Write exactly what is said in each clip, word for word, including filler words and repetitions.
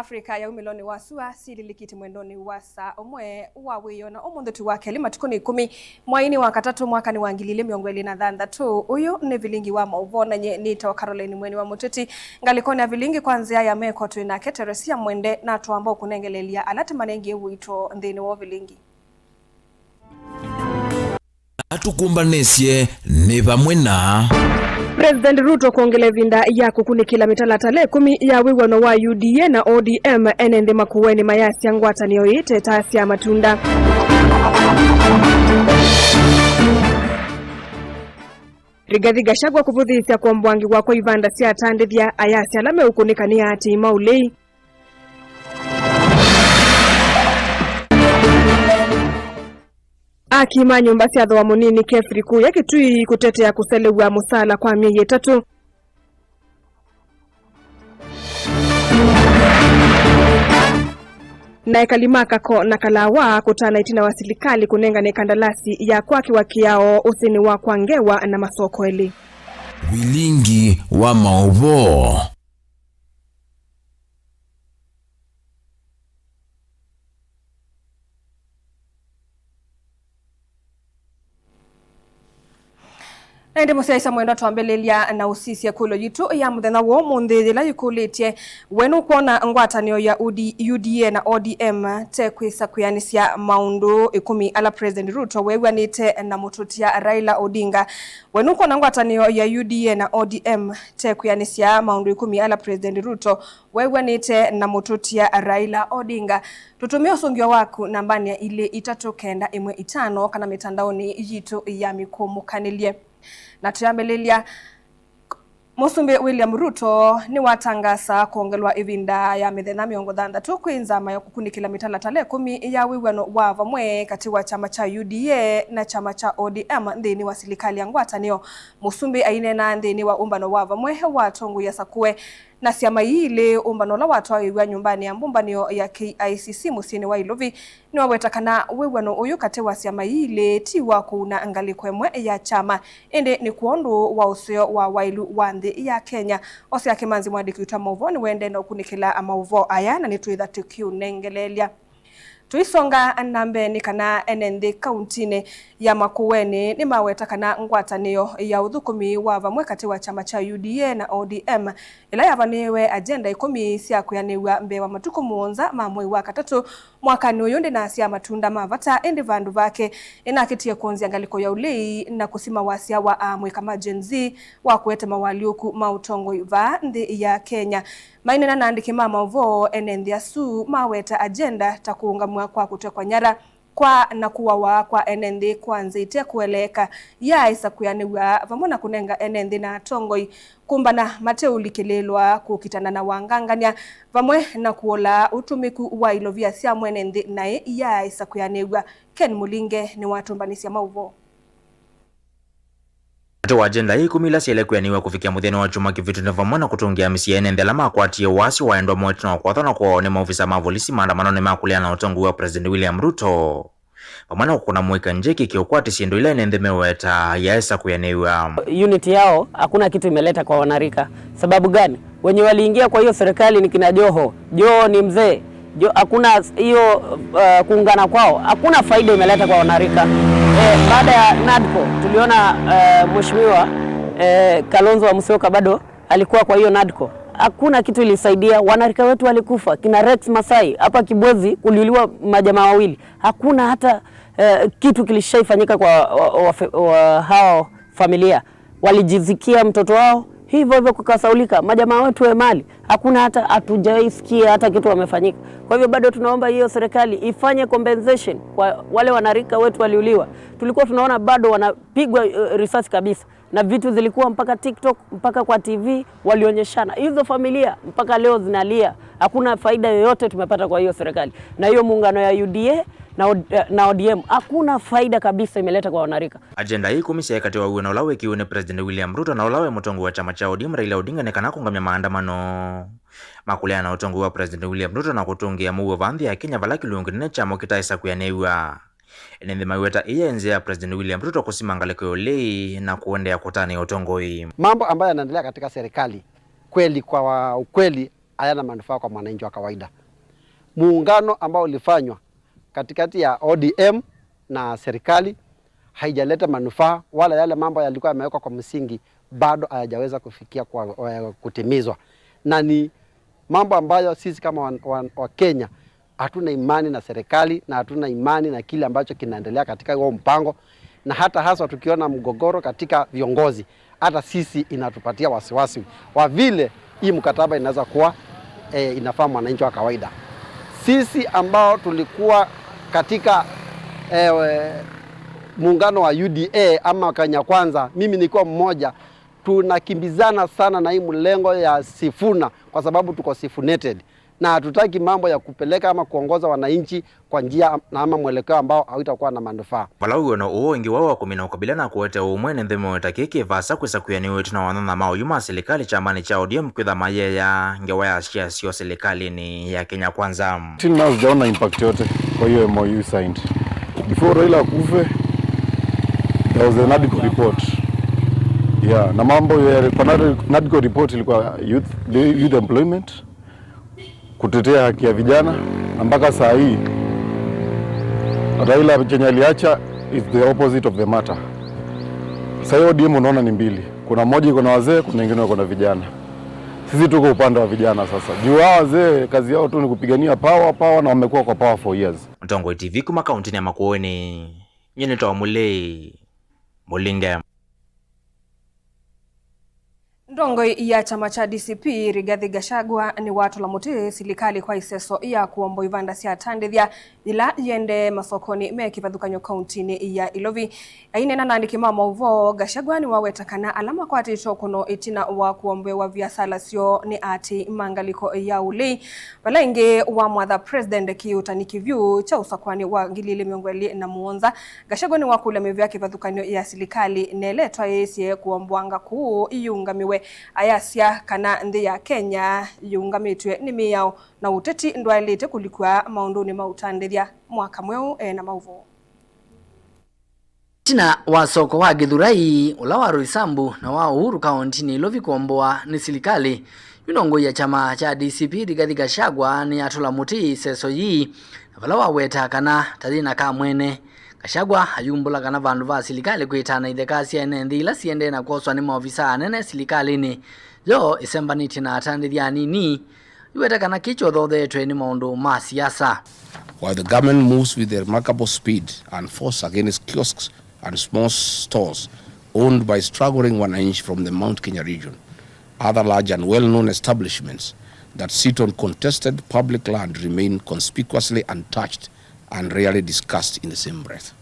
Africa ya umĩlonĩ wa sua syĩlilikĩte mwendonĩ wa saa ũmwe wa wĩoo, na ũmũnthĩ twĩ wa kelĩ, matukũ nĩ ĩkũmi, mweinĩ wa katatũ, mwakanĩ wa ngili ilĩ mĩongo ĩlĩ na thanthatũ. Ũyũ nĩ vilingi wa maũvoo, na nyie nĩtawa Caroline Mweni wa Mũteti. Ngalĩkonĩ ya vilingi kwa nzĩa ya meko twĩ nake Teresia Mwende, na twamba ũkũnengeleelya ala tũmanengie ũito nthĩnĩ wa vilingi. Ala tũkũmbanĩsye nĩ vamwe na President Ruto kwongela ĩvinda ya kũkunĩkĩla mĩtalatala ĩkũmi ya wĩw'ano wa U D A na O D M, ene nthĩ Makueni mayasya ngwatanĩo ĩĩ tetasya matunda. Rigathi Gachagua kũvũthĩĩsya kũmbwangĩwa kwa ivanda sya atandĩthya, ayasya ala meũkũnĩka nĩ aatĩĩi ma ũlei. Aki ma nyũmba sya thooa mũnini Kefri kũya Kitui kũtetea kũselew'a mũsaala kwa myei ĩtatũ. Na ekali ma Kako na Kalawa kũtana ĩtina wa silikalĩ kũnengane kandalasi ya kwakĩwa kĩao ũsĩnĩ wa kwa ngewa na masoko elĩ. Vilingi wa maũvoo. Na ĩndĩ mũsyaĩĩsya mwendwa, twambĩlĩlya na ũsisya ĩkũlyo yitũ ya mũthenya wa ũmũnthĩ, yĩla yĩkũlĩtye, we nũkwona ngwatanĩo ya U D, U D A na O D M te kwĩsa kwĩanĩsya maũndũ ĩkũmi ala President Ruto weew'anĩte na mũtũtia Raila Odinga? We nũkwona ngwatanĩo ya U D A na O D M te kwĩanĩsya maũndũ ĩkũmi ala President Ruto weew'anĩte na mũtũtia Raila Odinga? Tũtũmĩe ũsũngĩo waku nambanĩ ya ilĩ itatũ kenda ĩmwe itano kana mĩtandaonĩ yitũ ya mĩkũmũkanĩlye. Na tũyambĩlĩlya, Mũsumbĩ William Ruto nĩwatangasa kwongelwa ĩvinda ya mĩthenya mĩongo thanthatũ kwĩ nzama ya kũkunĩkĩla mĩtalatala ĩkũmi ya wĩw'ano wa vamwe katĩ wa kyama kya U D A na kyama kya O D M nthĩnĩ wa silikalĩ ya ngwatanĩo. Mũsumbĩ aineena nthĩnĩ wa ũmbano wa vamwe wa atongoi asakũe na syama ii ilĩ, ũmbano ũla watwaĩĩw'a nyũmbanĩ ya mbũmbanĩo ya K I C C mũsyĩnĩ wa Ilovi, nĩwaweta kana wĩw'ano ũyũ katĩ wa syama ii ilĩ ti wa kũuna ngalĩko ĩmwe ya kyama, ĩndĩ nĩ kwondũ wa ũseo wa waĩlu wa nthĩ ya Kenya. Osea Kĩmanzi, mũandĩki witũ wa maũvoo, nĩwaendee na ũkunĩkĩla maũvoo aya, na nĩtwĩtha tũkĩũnengeleelya. Tũisonga na mbee, nĩ kana ene nthĩ kauntinĩ ya Makueni nĩmaweta kana ngwatanĩo ya ũthũkũmi wa vamwe katĩ wa kyama kya U D A na O D M, ĩla yavanĩĩwe agenda ĩkũmi sya kwĩanĩw'a mbee wa matukũ mũonza ma mwei wa katatũ mwakanĩ ũyũ, ndĩnasya matunda ma vata, ĩndĩ vandũ vake ĩnakĩtie kwonzya ngalĩko ya ũlei na kũsima wasya wa aamũĩka ma Gen Z wa kũete mawalyũku ma ũtongoi vaa nthĩ ya Kenya. Maineena na andĩki ma maũvoo, ene nthĩ asu maweta agenda ta kũũngamw'a kwa kũtekwa nyara kwa na kũawa kwa ene nthĩ kwa nzĩa ite kũeleeka yaaĩsa kwĩanĩw'a, vamwe na kũnenga ene nthĩ na atongoi kũmbana mateũlikĩlĩĩlwa, kũkitana na wangangany'a, vamwe na kũola ũtũmĩku wa ilovia sya mwene nthĩ naĩ yaaĩsa kwĩanĩw'a. Ken Mũlinge nĩwatũmbanĩsya maũvoo. Katĩ wa agenda ii ĩkũmi ila syaĩle kwĩanĩw'a kũvikĩa mũthenya wa kyumwa kĩvĩtu nĩ vamwe na kũtũngĩa mĩsyĩ ya ene nthĩ ala makwatie wasyo wa endwa moo ĩtina wa kwathwa na kũawa nĩ maovisa ma volisi maandamanonĩ ma kũleana na ũtongoi wa President William Ruto, vamwe na kũkũna mũika njeki kĩũkwati syĩndũ ila ene nthĩ meweta yaĩsa kwĩanĩw'a. Unit yao hakuna kitu imeleta kwa wanarika. Sababu gani? Wenye waliingia kwa hiyo serikali ni kina Joho. Joho ni mzee. Jo, hakuna s-, hiyo, uh, kuungana kwao, hakuna faida imeleta kwa wanarika. Eh, baada ya NADCO, tuliona, eh, Mheshimiwa, eh, Kalonzo wa Musyoka bado alikuwa kwa hiyo NADCO. Hakuna kitu ilisaidia, wanarika wetu walikufa, kina Rex Masai, hapa Kibwezi kuliuliwa majamaa wawili. Hakuna hata, eh, kitu kilishaifanyika kwa wa, wa, wa, wa hao familia. Walijizikia mtoto wao, hivyo hivyo kukasaulika. Majamaa wetu wa Emali, hakuna hata, hatujaisikia hata kitu wamefanyika. Kwa hivyo bado tunaomba hiyo serikali ifanye compensation kwa wale wanarika wetu waliuliwa. Tulikuwa tunaona bado wanapigwa, eh, risasi kabisa. Na vitu zilikuwa mpaka TikTok, mpaka kwa T V, walionyeshana. Hizo familia mpaka leo zinalia. Hakuna faida yoyote tumepata kwa hiyo serikali. Na hiyo muungano ya U D A na O-, na O D M, hakuna faida kabisa imeleta kwa wanarika. Agenda ii ĩkũmi syaĩ katĩ wa wĩw'ano ũla wĩkiwe nĩ President William Ruto na ũla waĩ mũtongoi wa kyama kya O D M, Raila Odinga, nĩ kana kũngamya maandamano ma kũleana na ũtongoi wa President William Ruto na kũtũngĩa mũuo vaa nthĩ ya Kenya, vala kĩlungu kĩnene kyamo kĩtaĩsa kwĩanĩw'a. Ene nthĩ maiweta ĩĩ yaĩ nzĩa ya President William Ruto kũsima ngalĩko ya ũlei na kũendeea kũtanĩa ũtongoi. Mambo ambayo yanaendelea katika serikali, kweli, kwa wa-, ukweli, hayana manufaa kwa mwananchi wa kawaida. Muungano ambao ulifanywa katikati ya O D M na serikali haijaleta manufaa, wala yale mambo yalikuwa yamewekwa kwa msingi bado hayajaweza kufikia kwa, eh, kutimizwa, na ni mambo ambayo sisi kama wa, wa, wa Kenya hatuna imani na serikali na hatuna imani na kile ambacho kinaendelea katika huo mpango, na hata haswa tukiona mgogoro katika viongozi, hata sisi inatupatia wasiwasi wa vile hii mkataba inaweza kuwa, eh, inafaa mwananchi wa kawaida. Sisi ambao tulikuwa katika, eh, muungano wa U D A ama Kenya Kwanza, mimi nikiwa mmoja, tunakimbizana sana na hii mlengo ya Sifuna kwa sababu tuko Sifunated, na hatutaki mambo ya kupeleka ama kuongoza wananchi kwa njia na ama mwelekeo ambao hautakuwa na manufaa. Vala wĩw'ano ũũ ĩngĩ wa wa kũmina ũkabila na kũete ũmwe nĩ nthĩ mĩweta kĩĩ kĩ vaasa kwĩsa kwĩanĩw'a ĩtina wa nyanya ma oyu ma silikalĩ kyamanĩ kya O D M kwĩtha mayeea ngewa ya share syoo silikalĩnĩ ya Kenya Kwanza. Till now sijaona impact yote kwa hiyo M O U signed. Before Raila akufe, there was the NADCO report. Yeah, na mambo ya kwa NADCO report ilikuwa youth, youth employment, kutetea haki ya vijana, na mpaka saa hii Raila chenye aliacha is the opposite of the matter. Sasa hiyo O D M unaona ni mbili. Kuna moja iko na wazee, kuna ingine iko na vijana. Sisi tuko upande wa vijana sasa. Juu hawa wazee kazi yao tu ni kupigania power, power, na wamekuwa kwa power for years. Mũtongoi T V kuma kauntinĩ ya Makueni, nyie nĩtawa Mũlei Mũlinge. Ndongoi ya kyama kya D C P, Rigathi Gachagua, nĩwatũla mũtĩ silikalĩ kwa iseso ya kũomba ivanda sya atandĩthya yĩla yĩendee masokonĩ me kĩvathũkany'o kauntinĩ ya Ilovi. Aineena na andĩki ma maũvoo, Gachagua nĩwaweta kana ala makwatĩtwe ũkũno ĩtina wa kũombewa viasala syoo nĩ aatĩĩi ma ngalĩko ya ũlei, vala ĩngĩ wamwatha President kĩũtani kĩvyũ kya ũsakũanĩ wa ngili ilĩ mĩongo ĩlĩ na mũonza. Gachagua nĩwakũlya mĩvĩa kĩvathũkany'o ya silikalĩ na ĩla ĩtwaĩĩsye kũomboanga kũũ ĩyĩũngamĩwe, ayasya kana nthĩ ya Kenya yĩũngamĩtw'e nĩ mĩao na ũteti ndwaĩlĩte kũlikw'a maũndũnĩ ma ũtandĩthya mwaka mweũ. E na maũvoo. Ĩtina wa soko wa Gĩthurai, ũla wa Roysambu na wa Uhuru kaũntinĩ Ilovi kũomboa nĩ silikalĩ, yu ndongoi ya kyama kya D C P Rigathi Gachagua nĩatũla mũtĩ ĩseso yĩĩ, na vala waweta kana ta yĩna kamwene. Gachagua ayumbũla kana vandũ va silikalĩ kwĩtana itheka sya ene nthĩ ila siendee na kwoswa nĩ maovisaa anene silikalĩnĩ, yo ĩsembanĩtye na atandĩthya anini, iweta kana kĩĩ kyothothetwe nĩ maũndũ ma siasa. While the government moves with a remarkable speed and force against kiosks and small stores owned by struggling wananchi from the Mount Kenya region, other large and well-known establishments that sit on contested public land remain conspicuously untouched and rarely discussed in the same breath.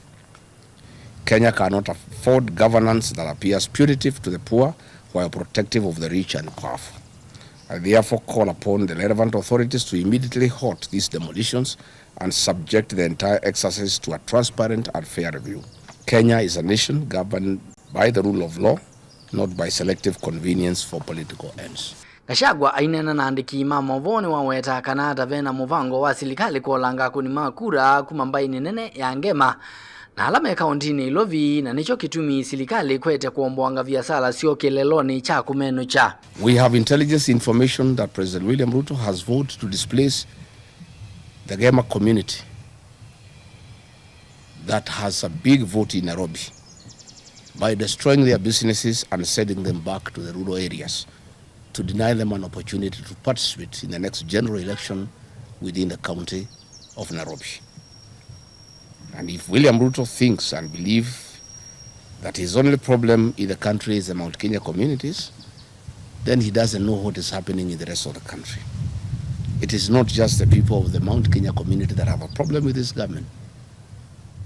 Kenya cannot afford governance that appears punitive to the poor while protective of the rich and powerful. I therefore call upon the relevant authorities to immediately halt these demolitions and subject the entire exercise to a transparent and fair review. Kenya is a nation governed by the rule of law, not by selective convenience for political ends. Gachagua aineena na andĩki ma maũvoo nĩwaweta kana ta ve na mũvango wa silikalĩ kũolanga akũni ma kura kuma mbaĩnĩ nene ya Ngema na ala me kaũntinĩ Ilovi, na nĩkyo kĩtumi silikalĩ ĩkwete kũomboanga viasala syoo kĩlelonĩ kya kũmenũkya. We have intelligence information that President William Ruto has vowed to displace the Ngema community that has a big vote in Nairobi by destroying their businesses and sending them back to the rural areas to deny them an opportunity to participate in the next general election within the county of Nairobi. And if William Ruto thinks and believes that his only problem in the country is the Mount Kenya communities, then he doesn't know what is happening in the rest of the country. It is not just the people of the Mount Kenya community that have a problem with this government,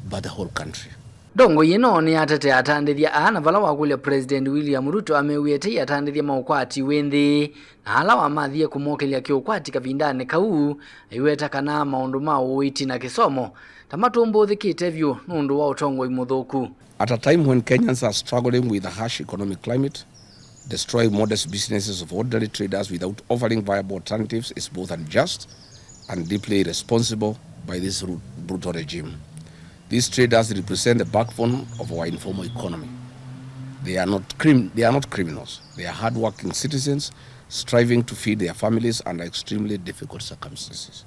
but the whole country. Ndongoi ĩno nĩyatetea atandĩthya aa na vala wakũlya President William Ruto amew'ĩe tei atandĩthya ma ũkwati wĩ nthĩ, na ala wamathie kũmokĩlya kĩũkwati kavindanĩ kau, aiweta kana maũndũ ma ũiiti na kĩsomo ta matũmbũthĩkĩte vyũ nũndũ wa ũtongoi mũthũku. At a time when Kenyans are struggling with a harsh economic climate, destroying modest businesses of ordinary traders without offering viable alternatives is both unjust and deeply irresponsible by this ru-, brutal regime. These traders represent the backbone of our informal economy. They are not crim-, they are not criminals. They are hardworking citizens striving to feed their families under extremely difficult circumstances.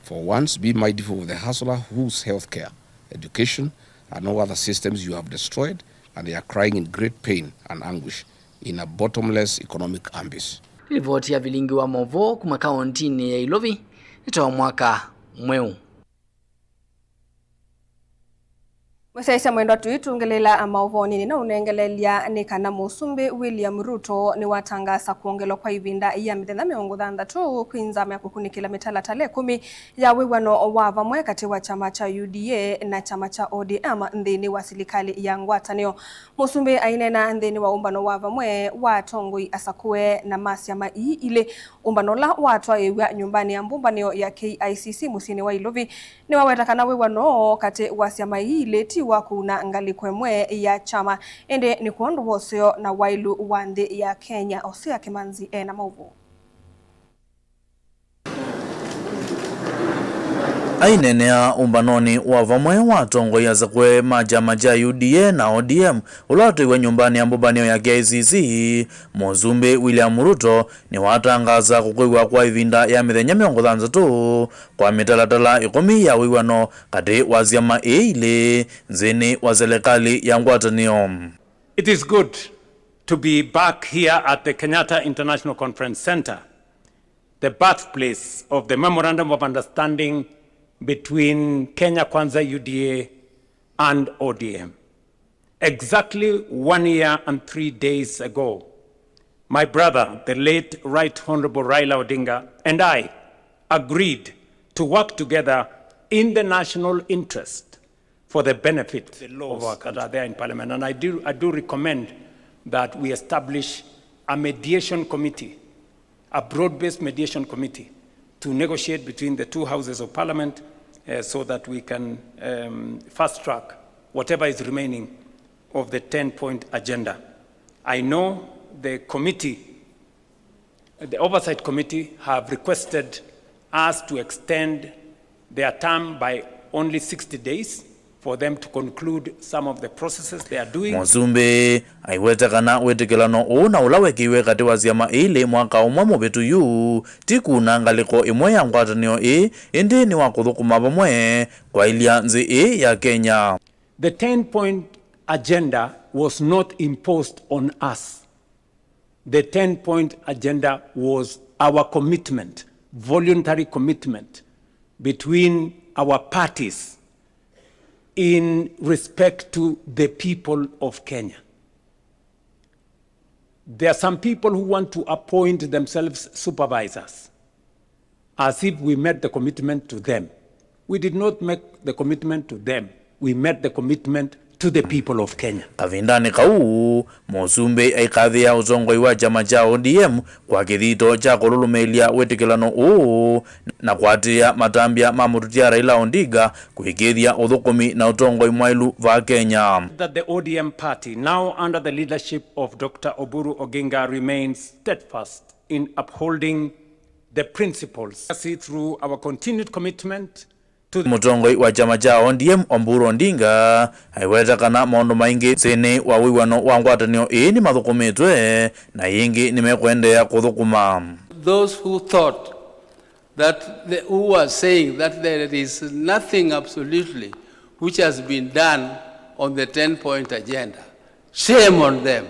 For once, be mindful of the hustler whose healthcare, education, and all other systems you have destroyed, and they are crying in great pain and anguish in a bottomless economic abyss. Livoti ya vilingi wa mauvoo kuma kauntinĩ ya Ilovi nĩ ta mwaka mweũ. Mũsyaĩĩsya mwendwa, tũitũngĩlĩĩla maũvoonĩ na ũnengelelya nĩ kana Mũsumbĩ William Ruto nĩwatangaasa kwongelwa kwa ĩvinda ya mĩthenya mĩongo thanthatũ kwĩ nzama ya kũkunĩkĩla mĩtalatala ĩkũmi ya wĩw'ano wa vamwe katĩ wa kyama kya U D A na kyama kya O D M nthĩnĩ wa silikalĩ ya ngwatanĩo. Mũsumbĩ aineena nthĩnĩ wa ũmbano wa vamwe wa atongoi asakũe na ma syama ii ilĩ, ũmbano ũla watwaĩĩw'a nyũmbanĩ ya mbũmbanĩo ya K I C C mũsyĩnĩ wa Ilovi, nĩwaweta kana wĩw'ano katĩ wa syama ii ilĩ ti wa kũuna ngalĩko ĩmwe ya kyama, ĩndĩ nĩ kwondũ wa ũseo na waĩlu wa nthĩ ya Kenya. Osea Kĩmanzi e na maũvoo. Aineenea ũmbanonĩ wa vamwe wa atongoi asakũe ma kyama kya U D A na O D M, ũla watwaiwe nyũmbanĩ ya mbũmbanĩo ya K I C C, Mũsumbĩ William Ruto nĩwatangaasa kũkwĩw'a kwa ĩvinda ya mĩthenya mĩongo thanthatũ kwa mĩtalatala ĩkũmi ya wĩw'ano katĩ wa syama ii ilĩ nthĩnĩ wa selekalĩ ya ngwatanĩo. It is good to be back here at the Kenyatta International Conference Centre, the birthplace of the Memorandum of Understanding between Kenya Kwanza U D A and O D M. Exactly one year and three days ago, my brother, the late Right Honorable Raila Odinga, and I agreed to work together in the national interest for the benefit of our country. That are there in Parliament. And I do, I do recommend that we establish a mediation committee, a broad-based mediation committee, to negotiate between the two houses of Parliament, uh, so that we can, um, fast track whatever is remaining of the ten-point agenda. I know the committee, the Oversight Committee, have requested us to extend their term by only sixty days for them to conclude some of the processes they are doing. Mũsumbĩ aiweta kana wĩtĩkĩlano ũũ na ũla wekĩiwe katĩ wa syama ilĩ mwaka ũmwe mũvĩtu yu ti kuna ngalĩko ĩmwe ya ngwatanĩo ĩĩ, ĩndĩ nĩ wa kũthũkũma vamwe kwaĩlya nthĩ ĩĩ ya Kenya. The ten-point agenda was not imposed on us. The ten-point agenda was our commitment, voluntary commitment between our parties in respect to the people of Kenya. There are some people who want to appoint themselves supervisors, as if we made the commitment to them. We did not make the commitment to them. We made the commitment to the people of Kenya. Kavindanĩ kau, Mũsumbĩ aikathĩa ũtongoi wa kyama kya O D M kwa kĩthito kya kũlũlũmĩĩlya wĩtĩkĩlano ũũ na kũatĩĩa matambya ma mũtũtia Raila Odinga kũĩkĩĩthya ũthũkũmi na ũtongoi mwaĩlu vaa Kenya. That the O D M party, now under the leadership of Doctor Oburu Oginga, remains steadfast in upholding the principles. See through our continued commitment to the Mũtongoi wa kyama kya O D M, Oburu Odinga, aiweta kana maũndũ maingĩ nthĩnĩ wa wĩw'ano wa ngwatanĩo ĩĩ nĩmathũkũmĩtwe na ĩngĩ nĩmekũendeea kũthũkũma. Those who thought that the, who are saying that there is nothing absolutely which has been done on the ten-point agenda. Shame on them.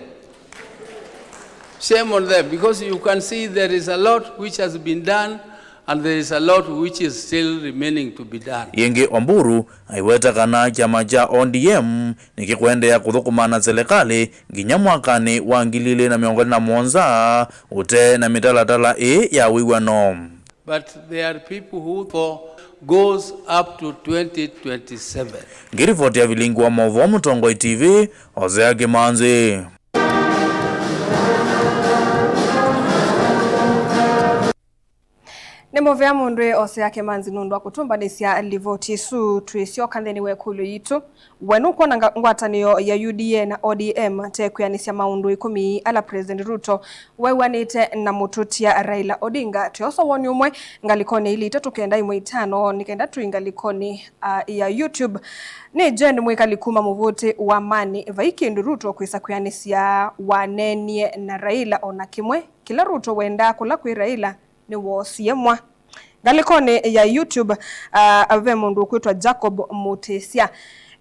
Shame on them, because you can see there is a lot which has been done and there is a lot which is still remaining to be done. Yĩngĩ Oburu aiweta kana kyama kya O D M nĩkĩkũendeea kũthũkũma na selekalĩ nginya mwakanĩ wa ngili ilĩ na mĩongo ĩlĩ na mũonza ũte na mĩtalatala ĩĩ ya wĩw'ano. But there are people who for goes up to twenty twenty-seven. Ngĩrivoti ya vilingi wa maũvoo Mũtongoi T V, Osea Kĩmanzi. Nĩ mũvea mũndũ ose yake manzi nũndũ wa kũtũmbanĩsya livoti ĩsu. Twĩsyoka nthĩnĩ wa ĩkũlyo yitũ, we nũkwona nga-, ngwatanĩo ya U D A na O D M te kwĩanĩsya maũndũ ĩkũmi ala President Ruto wew'anĩte na mũtũtia Raila Odinga? Tweosa woni ũmwe ngalĩkonĩ ilĩ itatũ kenda ĩmwe itano nĩ kenda tũi ngalĩkonĩ, ah, ya YouTube. Nĩ Jane mwĩkali kuma Mũvũtĩ wa Mani. Vai kĩndũ Ruto kwĩsa kwĩanĩsya waneenie na Raila o na kĩmwe. Kĩla Ruto wendaa kũla kwĩ Raila nĩwoosie mwa. Ngalĩkonĩ ya YouTube, ah, ve mũndũ ũkwĩtwa Jacob Mũtĩsya.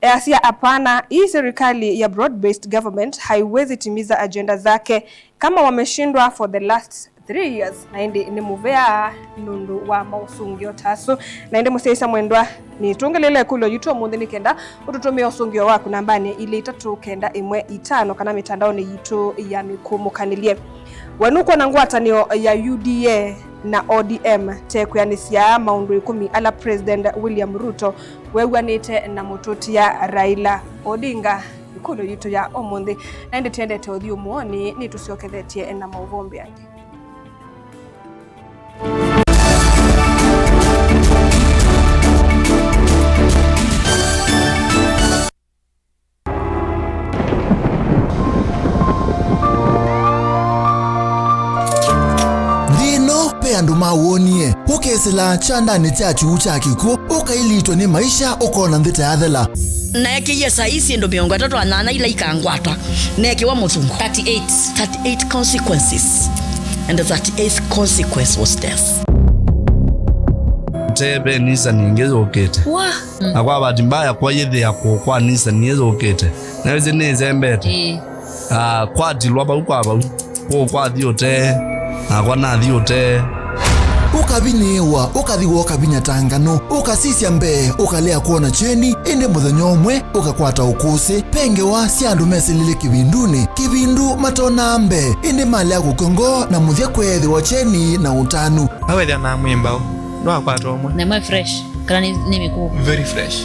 Easya, "Hapana, hii serikali ya broad-based government haiwezi timiza agenda zake kama wameshindwa for the last three years." Na ĩndĩ nĩ mũvea nũndũ wa maũsũngĩo ta asu. Na ĩndĩ mũsyaĩĩsya mwendwa, nĩtũngĩlĩle ĩkũlyo yitũ ũmũnthĩ nĩ kenda ũtũtũmĩe ũsũngĩo waku nambanĩ ilĩ itatũ kenda ĩmwe itano kana mĩtandaonĩ yitũ ya mĩkũmũkanĩlye. We nũkwona ngwatanĩo ya U D A na O D M te kwĩanĩsya maũndũ ĩkũmi ala President William Ruto wew'anĩte na mũtũtia Raila Odinga? Ĩkũlyo yitũ ya ũmũnthĩ, na ĩndĩ tũendete ũthiũ mũonĩ nĩtũsyokethetye na maũvoo mbee angĩ. Nthĩ ĩno ve andũ mawonie, ũkesĩla kyandanĩ kya kyuu kya kĩkw'ũ, ũkailitwa nĩ maisha, ũkona nthĩ ta yathela. Naekĩie saa ii syĩndũ mĩongo ĩtatũ na nyanya ila ikangwatwa, neekĩwa mũthungu. Thirty-eight, thirty-eight consequences, and the thirty-eighth consequence was death. Te ve Nissan ĩngĩ yũkĩte. Wa. Na kwa bahati mbaya kwayĩthĩa kũũ kwa Nissan ĩyũkĩte. Na ĩsĩ nĩĩsembete. Ĩĩ. Ah, kwatilwa vau kwa vau. Kũũ kwathi ũtee, nakwa nathi ũtee. Ũkavinyĩĩwa, ũkathi woo kavinya ta nganũ, ũkasisya mbee, ũkalea kwona kyeni, ĩndĩ mũthenya ũmwe ũkakwata ũkũsĩ. Ve ngewa sya andũ mesĩlile kĩvindunĩ, kĩvindu matonaa mbee, ĩndĩ malea kũkw'a ngoo na mũthya kweethĩwa kyeni na ũtanu. Awethĩa na mwĩmbaũ, ndwakwata ũmwe. Na ĩmwe fresh, kana nĩ, nĩ mĩkũũ? Very fresh.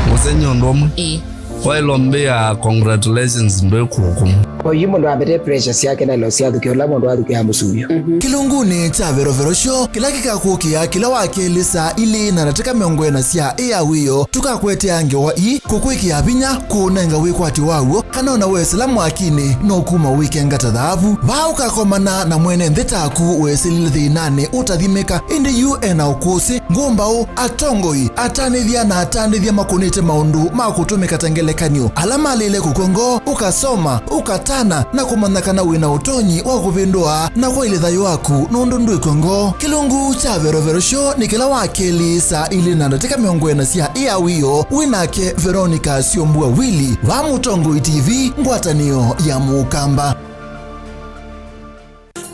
Mũseni ũndũ ũmwe. Ĩĩ. Waĩlwa mbĩa congratulations ndwĩ kũkũ. Oyu mũndũ ambete pressure syake na ilo syathukĩa ũla mũndũ athukĩa mũsuvio. Kĩlungunĩ kya verovero syo, kĩla kĩkakũkĩa kĩla wa kelĩ saa ilĩ na ndatĩka mĩongo ĩna sya ĩa wĩoo, tũkakũetea ngewa ii, kũkwĩkĩa vinya, kũũnenga wĩkwatyo waw'o, kana ona wesĩla mwakinĩ, no kuma wĩkenga ta thaavu. Vaa ũkakomana na mwene nthĩ taku wesĩlile thĩnanĩ ũtathimĩka, ĩndĩ yu ena ũkũsĩ, ngũmbaũ, atongoi, atanĩthya na atandĩthya makũnĩte maũndũ ma kũtũmĩka ta ngelekany'o, ala malĩle kũkw'a ngoo, ũkasoma, ũkatana, na kũmanya kana wĩ na ũtonyi wa kũvĩndũa na kwaĩlya thayũ waku nũndũ ndwĩkw'a ngoo. Kĩlungu kya verovero syo nĩ kĩla wa kelĩ saa ilĩ na ndatĩka mĩongo ĩna sya ĩa wĩoo, wĩ nake Veronica Syombua Willy, va Mũtongoi T V, ngwatanĩo ya Mũkamba.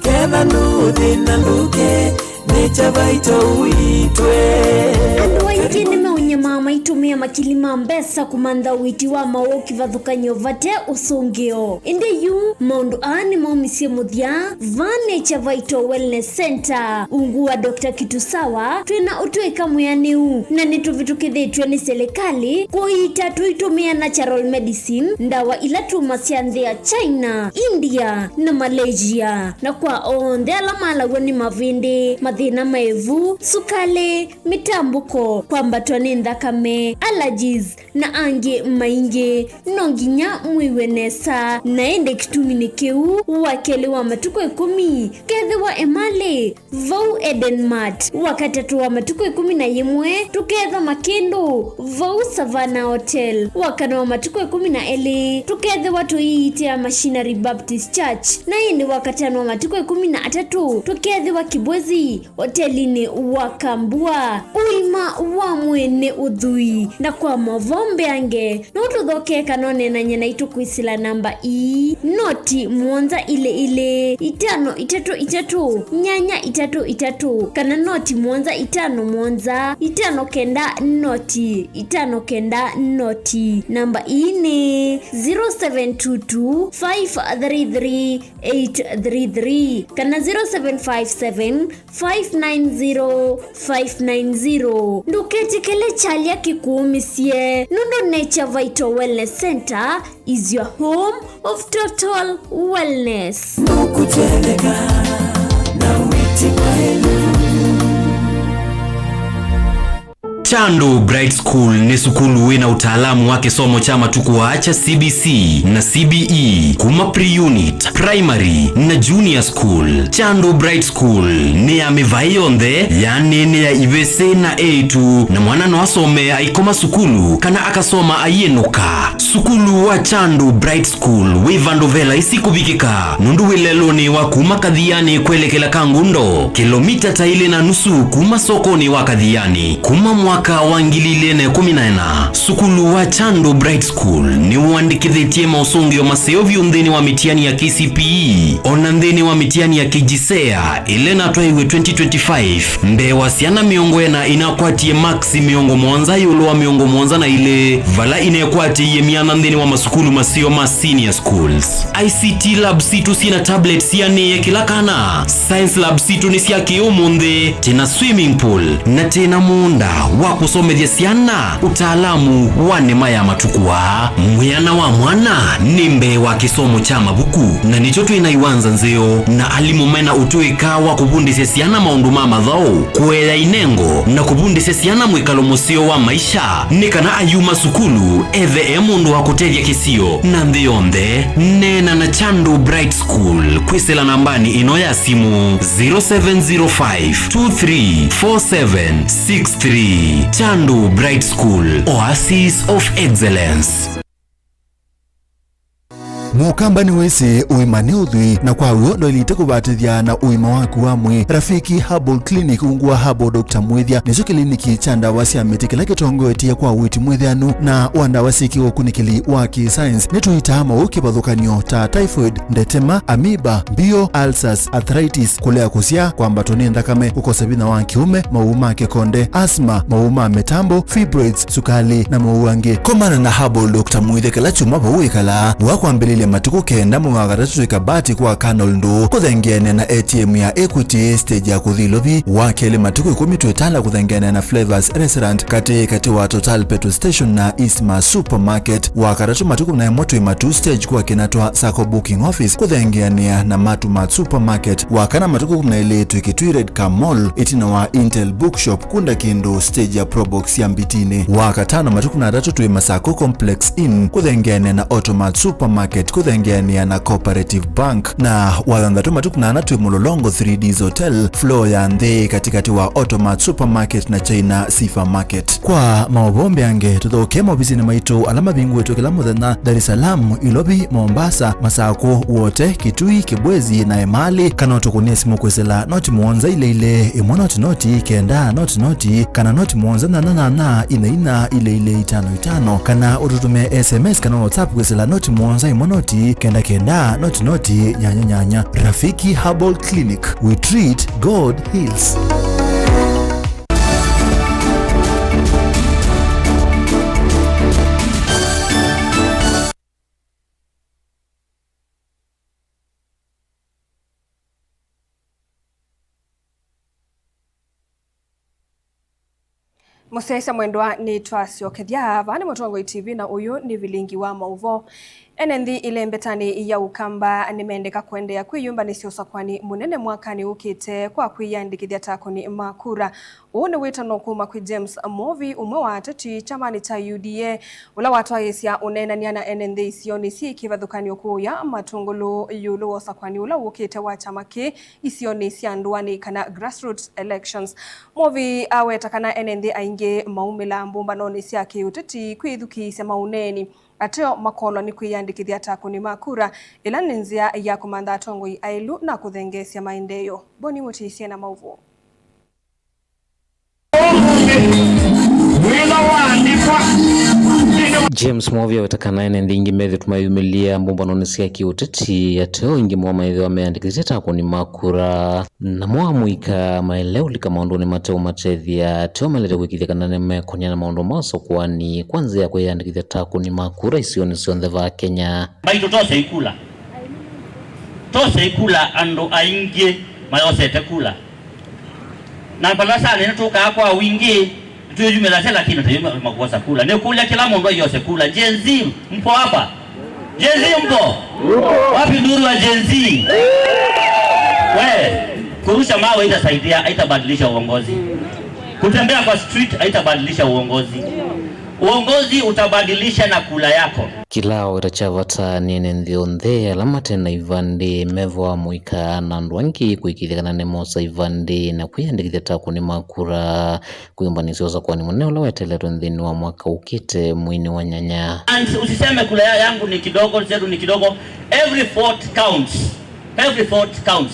Ketha ndũthĩna ndũke, nĩ Kyavaito witũ. Andũ aingĩ nĩmeũnyamaa maitũmĩa makili ma mbesa kũmantha ũiiti wa maũũ kĩvathũkany'o vate ũsũngĩo. Ĩndĩ yu, maũndũ aa nĩmaumisye mũthya vaa nĩ Kyavaito Wellness Center, ungu wa Doctor Kitusawa, twĩ na ũtũĩka mwĩanĩu, na nĩtũvĩtũkĩthĩtw'e nĩ silikalĩ kũiita tũitũmĩa natural medicine, ndawa ila tumasya nthĩ ya China, India, na Malaysia. Na kwa onthe ala malaw'a nĩ mavĩndĩ, mathĩna ma ĩvu, sukalĩ, mĩtambũko, kwambatwa nĩ nthakame, allergies, na angĩ maingĩ, no nginya mwĩw'e nesa. Na ĩndĩ kĩtumi nĩ kĩu, wa kelĩ wa matukũ ĩkũmi, kethĩwa Emali, vau Eden Mart. Wa katatũ wa matukũ ĩkũmi na yĩmwe, tũkethwa Makĩndũ, vau Savannah Hotel. Wa kana wa matukũ ĩkũmi na elĩ, tũkethĩwa tũiitĩa Machinery Baptist Church. Na ĩndĩ wa katano wa matukũ ĩkũmi na atatũ, tũkethĩwa Kibwezi, hotelinĩ wa Kambua. Ũima wa mwĩĩ nĩ ũthwii, na kwa maũvoo mbeange, no tũthokee kana ũneenany'e naitũ kwĩsĩla namba ii, noti mũonza ilĩ ilĩ, itano itatũ itatũ, nyanya itatũ itatũ, kana noti mũonza itano mũonza, itano kenda noti, itano kenda noti. Namba ii nĩ zero seven two two, five three three, eight three three, kana zero seven five seven, five nine zero, five nine zero. Ndũketĩkĩle kyalya kĩkũũmĩsye, nũndũ Nature Vital Wellness Center is your home of total wellness. Nũkũtetheka na wĩti mwaĩlu. Chandu Bright School nĩ sukulu wĩ na ũtaalamu wa kĩsomo kya matukũ aa kya C B C na C B E kuma pre-unit, primary, na junior school. Chandu Bright School nĩ ya mĩvaĩ yonthe, yaani nĩ ya ivĩsĩ na eĩtu, na mwana no asome aikoma sukulu kana akasoma aiĩnũka. Sukulu wa Chandu Bright School wĩ vandũ ve laisi kũvikĩka, nũndũ wĩ lelũnĩ wa kuma Kathiani kwelekela Kangundo, kĩlomita ta ilĩ na nusu kuma sokonĩ wa Kathiani. Kuma mwaka wa ngili ilĩ na ĩkũmi na ĩna, sukulu wa Chandu Bright School nĩũandĩkĩthĩtye maũsũngĩo maseo vyũ nthĩnĩ wa mĩtiani ya K C P E, o na nthĩnĩ wa mĩtiani ya KJSEA ĩla ĩnatwaiwe twenty twenty-five, mbee wa syana mĩongo ĩna inakwatie maksi mĩongo mũonza ĩũlũ wa mĩongo mũonza na ilĩ, vala inekwatĩie myanya nthĩnĩ wa masukulu maseo ma senior schools. I C T lab sitũ syĩ na tablets sianĩe kĩla kana. Science lab sitũ nĩ sya kĩ-ũmũnthĩ, twĩ na swimming pool, na twĩ na mũũnda wa kũsomethya syana ũtaalamu wa nĩma ya matukũ aa. Mwĩana wa mwana nĩ mbee wa kĩsomo kya mavuku, na nĩkyo twĩ na iwanza nzeo na alimũ me na ũtũĩka wa kũvundĩsya syana maũndũ ma mathaũ, kũea inengo, na kũvundĩsya syana mwĩkalo mũseo wa maisha, nĩ kana ayuma sukulu ethe e mũndũ wa kũtethya kĩsio na nthĩ yonthe. Neena na Chandu Bright School kwĩsĩla nambanĩ ĩno ya simũ, zero seven zero five two three four seven six three. Chandu Bright School, Oasis of Excellence. Mũkamba nĩwĩsĩ ũima nĩ ũthwii, na kwa w'o ndwaĩlĩte kũvatĩthya na ũima waku wa mwĩĩ. Rafiki Herbal Clinic, ungu wa Herbal Doctor Mwĩthya, nĩkyo kĩliniki kya ndawa sya mĩtĩ kĩla kĩtongoetye kwa ũiiti mwĩthĩanu na wa ndawa syĩ kĩũkunĩkĩli wa kĩ-science. Nĩtũitaa maũũ kĩvathũkany'o ta typhoid, ndetema, amoeba, mbio, ulcers, arthritis, kũlea kũsyaa, kwambatwa nĩ nthakame, kũkosa vinya wa kĩũme, mawau ma kĩkonde, asthma, mawau ma mĩtambo, fibroids, sukali, na mawau angĩ. Komana na Herbal Doctor Mwĩthya kĩla kyumwa vau wĩkalaa, wa kwambĩlĩlya matukũ kenda mwei wa katatũ twĩ Kabati kwa Colonel Ndũũ, kũthengeanĩa na A T M ya Equity, stage ya kũthi Ilovi, wa kelĩ matukũ ĩkũmi twĩ Tala kũthengeanĩa na Flavors Restaurant, katĩ katĩ wa Total Petrol Station na Eastmart Supermarket, wa katatũ matukũ kũmi na ĩmwe twĩ Matuu stage kwa Kinatwa Sacco Booking Office kũthengeanĩa na Matu Mart Supermarket, wa kana matukũ kũmi na elĩ twĩ Kitui Red Car Mall, ĩtina wa Intel Bookshop, kunda kĩndũ stage ya Probox ya Mbitinĩ, wa katano matukũ kũmi na atatũ twĩ Masako Complex Inn kũthengeanĩa na Automat Supermarket kũthengeanĩa na Cooperative Bank, na wa thanthatũ matukũ kũmi na ana twĩ Mũlolongo three Ds Hotel, floor ya nthĩ katĩkatĩ wa Automat Supermarket na China Sifa Market. Kwa maũvoo mbeange, tũthokee maovisinĩ maitũ ala mavingũĩtwe kĩla mũthenya Dar es Salaam, Ilovi, Mombasa, Masako, Wote, Kitui, Kibwezi na Emali, kana ũtũkũnĩe simũ kwĩsĩla noti mũonza ilĩ ilĩ, ĩmwe noti noti, kenda noti noti, kana noti mũonza nyanya nyanya, ina ina, ilĩ ilĩ, itano itano, kana ũtũtũmĩe S M S kana WhatsApp kwĩsĩla noti mũonza ĩmwe noti, kenda kenda, noti noti, nyanya nyanya. Rafiki Herbal Clinic, we treat, God heals. Mũsyaĩĩsya mwendwa, nĩtwasyokethya. Vaa nĩ Mũtongoi T V na ũyũ nĩ vilingi wa maũvoo. Ene nthĩ ĩlembetanĩ ya Ũkamba nĩmendeka kũendeea kwĩyũmbanĩsya ũsakwani mũnene mwakanĩ ũkĩte kwa kwĩyĩandĩkĩthya ta akũni ma kura. Ũũ nĩ wĩtano kuma kwĩ James Mwovi, ũmwe wa ateti kyamanĩ kya U D A, ũla watwaĩĩsya ũneenany'a na ene nthĩ isionĩ syĩ kĩvathũkany'o kũũya matũngũlũ ĩũlũ wa ũsakwani ũla wũkĩte wa kyama kĩĩ isionĩ sya ndũanĩ, kana grassroots elections. Mwovi aweta kana ene nthĩ aingĩ maumĩlaa mbũmbanonĩ sya kĩũteti kwĩthukĩĩsya maũneeni, ateo makolwa nĩ kwĩyandĩkĩthya ta akũni ma kura, ĩla nĩ nzĩa ya kũmantha atongoi aĩlu na kũthengeesya maendeeo. Boni Mũtĩsye na maũvoo. James Mwovi aweta kana ene nthĩ ingĩ methĩtwe mayumĩlya mbũmbanonĩ sya kĩũteti, ateo aingĩ moo methĩwa meyandĩkĩthĩtye ta akũni ma kura, namo amũika maĩle ũlika maũndũnĩ mateũmatethya, ateo maĩlĩte kwĩkĩĩthya kana nĩmekonya na maũndũ ma ũsakwani kwa nzĩa ya kwĩyandĩkĩthya ta akũni ma kura isionĩ syonthe va Kenya. Mbaitũ tose ikula. Tose ikula andũ aingĩ mayosete kula. Na vala saa nene tũkaa kwa wingĩ, twĩyumĩlasya lakini tũyuma kwosa kula. Nĩkũlya kĩla mũndũ ayose kula. Gen Z, mpo hapa? Gen Z mpo? Wapi nduru ya Gen Z? We, kurusha mawe haitasaidia, haitabadilisha uongozi. Kutembea kwa street haitabadilisha uongozi. Uongozi utabadilisha na kula yako. Kĩla wĩta kya vata nĩ nthĩ yonthe ala mate na ivandĩ mevoa mũika na andũ angĩ kũĩkĩĩthya kana nĩmosa ivandĩ na kwĩyandĩkĩthya ta akũni ma kura kwĩyũmbanĩsya ũsakũani mũnene ũla weteletwe nthĩnĩ wa mwaka ũkĩte mweinĩ wa nyanya. And usiseme kula ya- yangu ni kidogo, zetu ni kidogo. Every vote counts. Every vote counts.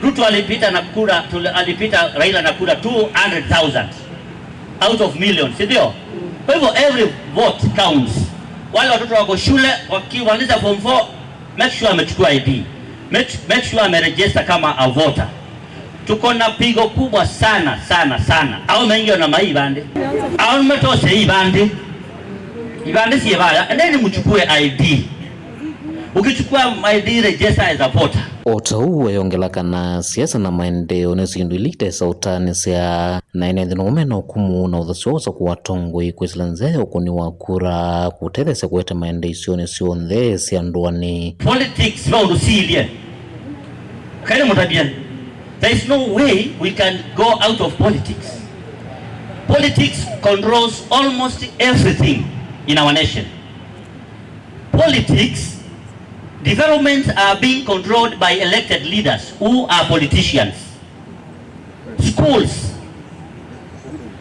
Ruto alipita na kura, tuli- alipita Raila na kura two hundred thousand out of millions, si ndio? Kwa hivyo every vote counts. Wale watoto wako shule wakimaliza form four, make sure amechukua I D. Make, make sure ameregister kama a voter. Tuko na pigo kubwa sana sana sana. Au mengi na mai ivandĩ. Au mmetose hii ivandĩ. Ivandĩ sie vaya. Endeni mchukue I D. Ukichukua I D, register as a voter. O ta ũu ayongela kana siasa na maendeeo nĩ syĩndũ ila itesa ũtaanĩsya, na ene nthĩ nũme na ũkumu na ũthasyo wa ũsakũa atongoi kwĩsĩla nzĩa ya ũkũni wa kura kũtetheesya kũete maendeeo isionĩ syonthe sya ndũanĩ. Politics no ũndũ siilye. Kaĩ nĩ mũtavye. There is no way we can go out of politics. Politics controls almost everything in our nation. Politics, developments are being controlled by elected leaders who are politicians. Schools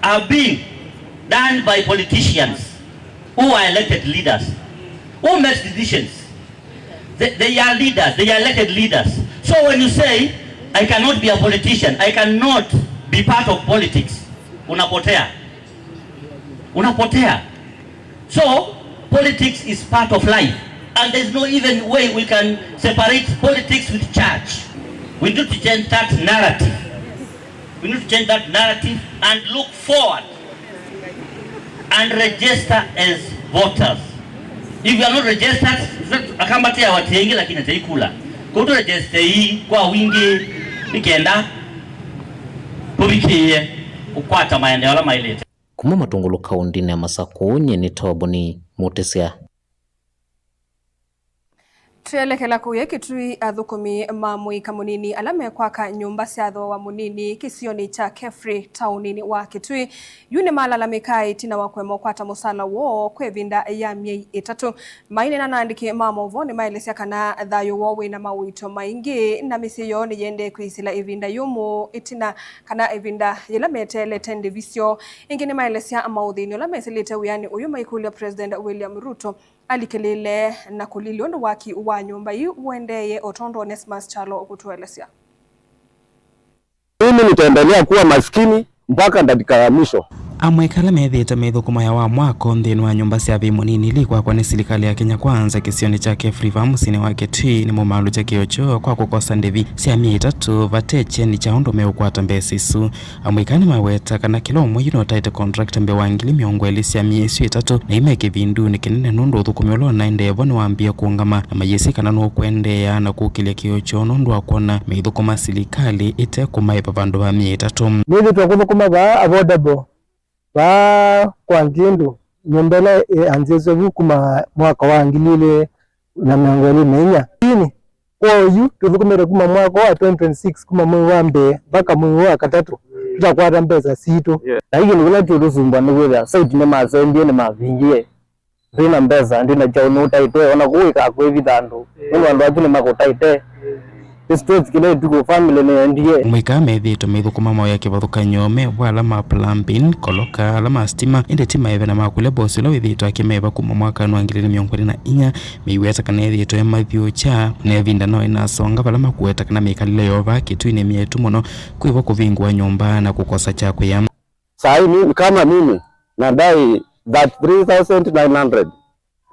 are being done by politicians who are elected leaders. Who makes decisions? They, they are leaders, they are elected leaders. So when you say, "I cannot be a politician, I cannot be part of politics," unapotea. Unapotea. So, politics is part of life. And there's no even way we can separate politics with church. We need to change that narrative. We need to change that narrative and look forward and register as voters. If you are not registered, akamba tia watu wengi lakini ataikula. Kwa hiyo register hii kwa wingi ikenda tuvikie kukwata maendeleo ala mailete. Kuma Matungulu kaũndĩnĩ ya Masakũ, nyie nĩ Toboni Mũtĩsya. Twĩelekela kũya Kitui, athũkũmi ma mũika mũnini ala mekwaka nyũmba sya thooa mũnini kĩsionĩ kya Kefri taũninĩ wa Kitui yu nĩmalalamĩkaa ĩtina wa kũema ũkwata mũsala woo kwa ĩvinda ya myei ĩtatũ. Maineena na andĩki ma maũvoo nĩmaelesya kana thayũ woo wĩna maũito maingĩ na mĩsyĩ yoo nĩyĩendee kwĩsĩla ĩvinda yũmũ ĩtina kana ĩvinda yĩla meteelete ndĩvi syoo. Ĩngĩ nĩmaelesya maũthĩni ũla mesĩlĩte wĩanĩ ũyũ maikũlya President William Ruto alikĩlĩĩle na kũlilya ũndũ waki wa nyũmba ii ũendeeye, o tondũ Onesmus Kyalo ũkũtũelesya. Mimi nitaendelea kuwa maskini mpaka dakika ya mwisho. Amwe ala methĩĩtwe meithũkũma ya wa mwako nthĩnĩ wa nyũmba sya vei mũnini ili kwakwa nĩ silikalĩ ya Kenya Kwanza kĩsionĩ kya Kefri vaa mũsyĩnĩ wa Kitui nĩmũmaalũkya kĩo kyoo kwa kũkosa ndĩvi sya myei ĩtatũ vate kyeni kya ũndũ meũkwata mbesa isu. Amũika nĩmaweta kana kĩla ũmwe yu nũtaĩte contract mbee wa ngili mĩongo ĩlĩ sya myei ĩsu ĩtatũ, na ime kĩvindunĩ kĩnene nũndũ ũthũkũmi ũla ũnaendee vo nĩwambĩĩe kũũngama, na mayĩsĩ kana nũkũendeea na kũkĩlya kĩo kyoo nũndũ wa kwona meithũkũma silikalĩ ĩte kũmaĩva vandũ va myei ĩtatũ. Nĩthĩtwe kũthũkũma vaa affordable, vaa kwa Ngindu, nyũmba ĩla ĩanzĩĩswe vu kuma mwaka wa ngili ilĩ na mĩongo ĩlĩ na inya. Lakini kwoou yu tũthũkũmĩte kuma mwaka wa twenty twenty-six, kuma mwei wa mbee mpaka mwei wa katatũ, tũtakwata mbesa sitũ. Yeah. Na yu kĩndũ kĩla kĩũtũsumbua nĩ kwĩthĩa site nĩmasembie, nĩmavingie. Ndwĩna mbesa, ndwĩna kyaũ, nũtaĩtwe, ona kũu wĩkaa kwĩvitha andũ. Nũndũ andũ asu nĩmakũtaĩte. Nĩ stress kĩla ĩtukũ, family nĩyendie. Amũika methĩĩtwe meithũkũma maũya kĩvathũkany'o me vo ala ma plumbing, koloka, ala ma sitima, ĩndĩ ti maeve na ma kũlya bosi ũla wĩthĩĩtwe akĩmaĩva kuma mwakanĩ wa ngili ilĩ mĩongo ĩlĩ na inya, meiweta kana ethĩĩtwe mathyũũkya, na ĩvinda no ĩnasonga vala makuweta kana mĩkalĩle yoo vaa Kitui nĩ myetu mũno, kwĩ vo kũvingũa nyũmba na kũkosa kya kũya. Saa hii mimi, kama mimi, nadai thirty-three thousand nine hundred.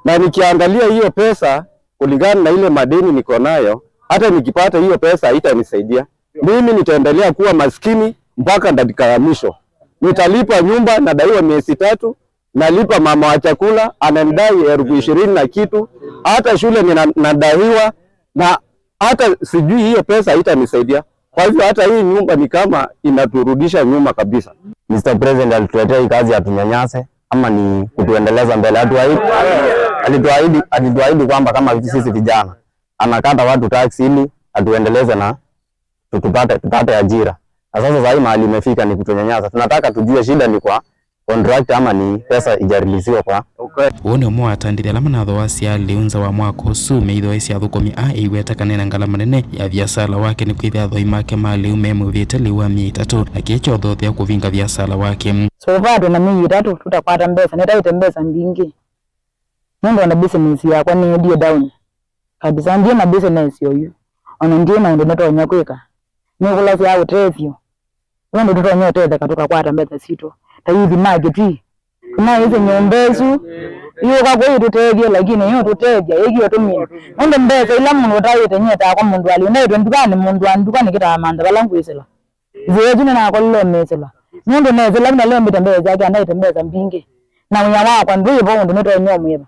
Na nikiangalia hiyo pesa kulingana na ile madeni niko nayo, hata nikipata hiyo pesa haitanisaidia. Mimi nitaendelea kuwa maskini mpaka dakika ya mwisho. Nitalipa nyumba, nadaiwa miezi tatu, nalipa mama wa chakula, ananidai elfu ishirini na kitu, hata shule nina-, nadaiwa, na hata sijui hiyo pesa haitanisaidia. Kwa hivyo hata hii nyumba ni kama inaturudisha nyuma kabisa. Mister President alituletea hii kazi atunyanyase ama ni kutuendeleza mbele? Hatuahidi, alituahidi, alituahidi kwamba kama sisi vijana anakata watu tax ili atuendeleze na tu-, tupate, tupate ajira. Na sasa saa hii mahali imefika ni kutunyanyasa. Tunataka tujue shida ni kwa contract ama ni pesa ijariliziwa kwa. Ũũ nĩ ũmwe wa atandĩthya ala manathoasya lĩu nza wa mwako ũsu meithwa ĩsĩ athũkũmi a ĩiweta kana ena ngalama nene ya viasala wake nĩ kwĩthĩa athoi make ma lĩu memwĩvĩte lĩu wa myei ĩtatũ na kĩĩ kyothothea kũvinga viasala wake. So far twĩ na myei ĩtatũ tũtakwata mbesa, nĩtaĩte mbesa mbingĩ. Nũndũ ona business yakwa nĩendie down kabisa, ndyĩ na business oyu, ona ndyĩ na ũndũ nĩtonya kwĩka. Nĩkũlasya ũtethyo, nũndũ tũtonya ũtetheka tũkakwata mbesa sitũ ta youth market. Tũnaĩsĩ nyũmba ĩsu yũka kwĩ ĩtũtethye, lakini ĩyo tũtethya ĩkio tũmina, nũndũ mbesa ila mũndũ ũtaĩte nyetaa kwa mũndũ alĩ ndaĩtwe ndukanĩ, mũndũ wa nduka nĩkĩtaa mantha vala ngwĩsĩla. Nzĩa ĩsu nĩnakolile ũmĩsĩla, nũndũ nesĩla nalembĩte mbesa syake, andaĩte mbesa mbingĩ, na wĩa wakwa ndwĩ vo ũndũ nĩtonya ũmwĩva.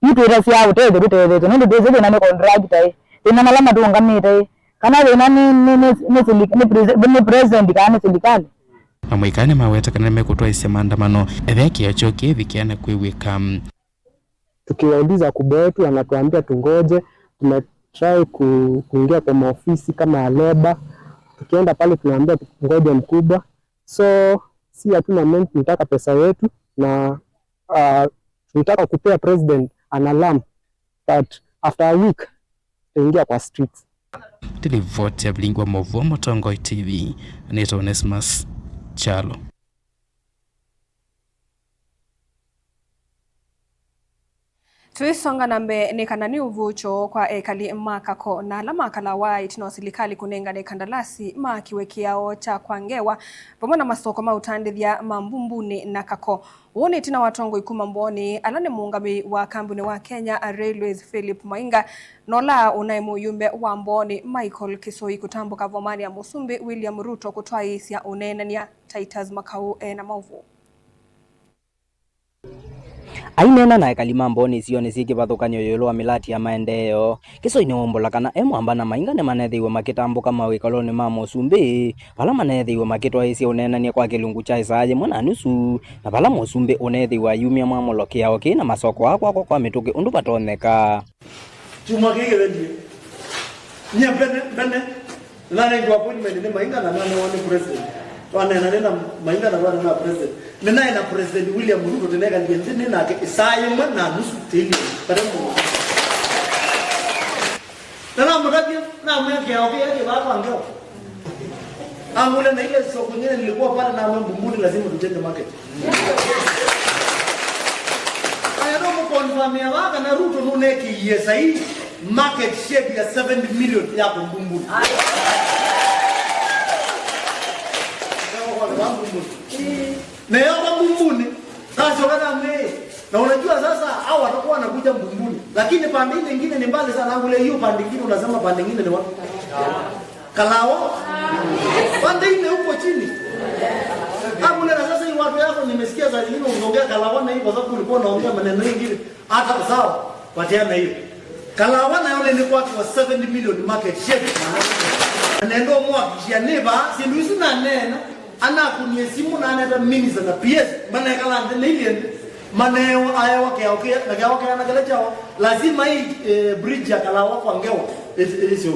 Yu twĩtasya ũtethyo tũtethetye, nũndũ twĩsĩ thĩna nĩ contractor ĩ, thĩna nala matũngamĩte ĩ, kana thĩna nĩ, nĩ, nĩ, nĩ sili-, nĩ presi-, nĩ president kana nĩ silikalĩ. Amũika nĩmaweta kana nĩmekũtwaĩsya maandamano ethĩa kĩao kyoo kĩĩvikĩa na kwĩw'ĩka. Tukiwauliza kubwa wetu, anatuambia tungoje. Tumetry ku-, kuingia kwa maofisi kama ya labor, tukienda pale tunaambia tungoje mkubwa. So si hatuna mengi, tunataka pesa yetu na uh, tunataka kupea president an alarm that after a week tutaingia kwa streets. Nĩ livoti ya vilingi wa mauvoo Mũtongoi T V, nĩtawa Onesmus Kyalo. Tũisonga na mbee, nĩ kana nĩ ũvũkyo kwa ekali ma Kako na ala makalawa ĩtina wa silikalĩ kũnengane kandalasi maakiwe kĩao kya kwa ngewa vamwe na masoko ma ũtandĩthya ma Mbumbunĩ na Kako. Ũũ nĩ ĩtina wa atongoi kuma Mbooni ala nĩ mũũngamĩi wa kambuni wa Kenya Railways Philip Mainga na ũla ũnaĩ mũyumbe wa Mbooni Michael Kisoi kũtambũka vomanĩ ya Mũsumbĩ William Ruto kũtwaĩĩsya ũneenany'a. Titus Makau ena maũvoo. Aineena na ekali ma Mbooni isionĩ syĩ kĩvathũkany'o ĩũlũ wa mĩlati ya maendeeo, Kisoi nĩwaumbũla kana e Mwamba na Mainga nĩmaneethĩiwe makĩtambũka mawĩkalonĩ ma Mũsumbĩ, vala maneethĩiwe makĩtwaĩĩsya ũneenany'a kwa kĩlungu kya ĩsaa yĩmwe na nusu, na vala Mũsumbĩ ũneethĩiwe ayumya mwamũlo kĩao kĩĩ na masoko aa kwakwa kwa mĩtũkĩ ũndũ vatonyeka. Kyumwa kĩĩ kĩthengie, nyie mbene, mbene, nanengiwe appointment nĩ Mainga na nanewa nĩ president. Twaneena nĩ na Mainga na twaneena na president. Nĩnaĩ na President William Ruto, tũnekalile nthĩ nĩ nake ĩsaa yĩmwe na nusu tĩinĩ vate mũndũ. Na namũtavya, namwĩa kĩao kĩĩ kĩvaa kwa ngewa. Angũlya na ile soko nyingine nilikuwa pale, namwĩa Mbumbuni lazima tujenge market. Aya no mũkonfamĩa vaa kana Ruto nũnekĩie saii market shed ya seventy million ya Mbumbuni. Nayo kwa Mbumbuni. Nayo kwa Mbumbuni. Sasa wakati ame-, na unajua sasa hao watakuwa wanakuja Mbumbuni. Lakini pande ile ingine ni mbali sana, kule hiyo pande ingine unasema pande ingine ni wapi? Kalawa? Pande ile huko chini. Hapo na sasa hii watu yako nimesikia saa zingine unaongea Kalawa na hii kwa sababu ulikuwa unaongea maneno mengine. Hata sawa, patiana hiyo. Kalawa nayo nĩ kwakĩwa seventy million market shed. Na nenda ũmwakikishia nĩ vaa, syĩndũ isu naneena, anakũnie simũ na aneta minister na P S, manekala nthĩ na ilyĩ nthĩ, maneewa, aewa kĩao kĩa, na kĩao kĩana kĩla kyao, lazima hii, eh, bridge ya Kalawa kwa ngewa, ĩsyo.